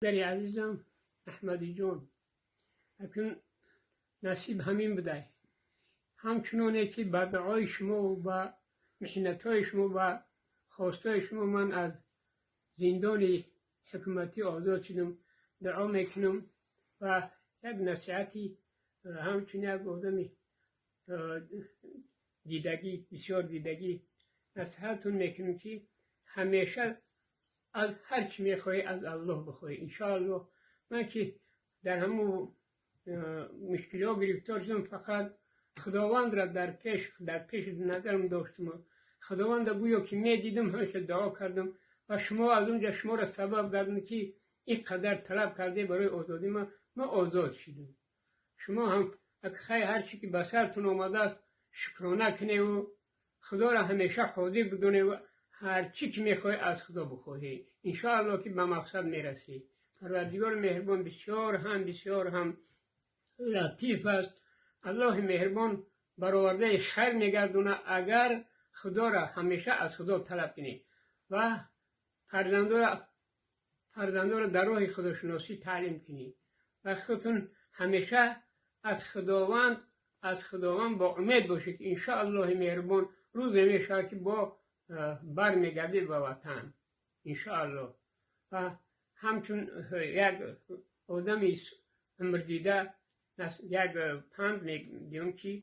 Бародари азизам Аҳмадиҷон, акнун насиб ҳамин будай. Ҳамчуноне ки ба дуои шумо, ба меҳнатҳои шумо, ба хостаи шумо ман аз зиндони ҳукуматӣ озод шудам, дуо мекунам ва як насиҳати ҳамчун як одами дидагӣ, бисёр дидагӣ, насиҳатун мекунам, ки ҳамеша аз ҳар чӣ мехоҳӣ, аз Аллоҳ бихоҳӣ. Иншоаллоҳ, ман ки дар ҳамун мушкилиҳо гирифтор шудам, фақат Худовандро дар пеши назарам доштам, Худованда гӯё ки медидам, ҳамеша дуо кардам ва шумо аз онҷа шуморо сабаб гардам, ки ин қадар талаб карде барои озодии ман, ман озод шудам. Шумо ҳам хайр, ҳар чӣ ки ба сартон омадааст, шукрона куневу Худоро ҳамеша ҳозир бидоневу ҳар чӣ ки мехоҳӣ, аз Худо бихоҳӣ. Иншоаллоҳ, ки ба мақсад мерасӣ. Парвардигори меҳрибон бисёр ҳам латиф аст. Аллоҳи меҳрибон баровардаи хайр мегардона, агар Худоро ҳамеша аз Худо талаб кунӣ ва фарзандоро дар роҳи худошиносӣ таълим кунӣ ва худтун ҳамеша аз Худованд бо умед бошед, ки иншоаллоҳи меҳрибон рӯзе мешавад, ки бо бармегардед ба ватан, иншоаллоҳ. Ва ҳамчун як одами умрдида як панд медиҳам, ки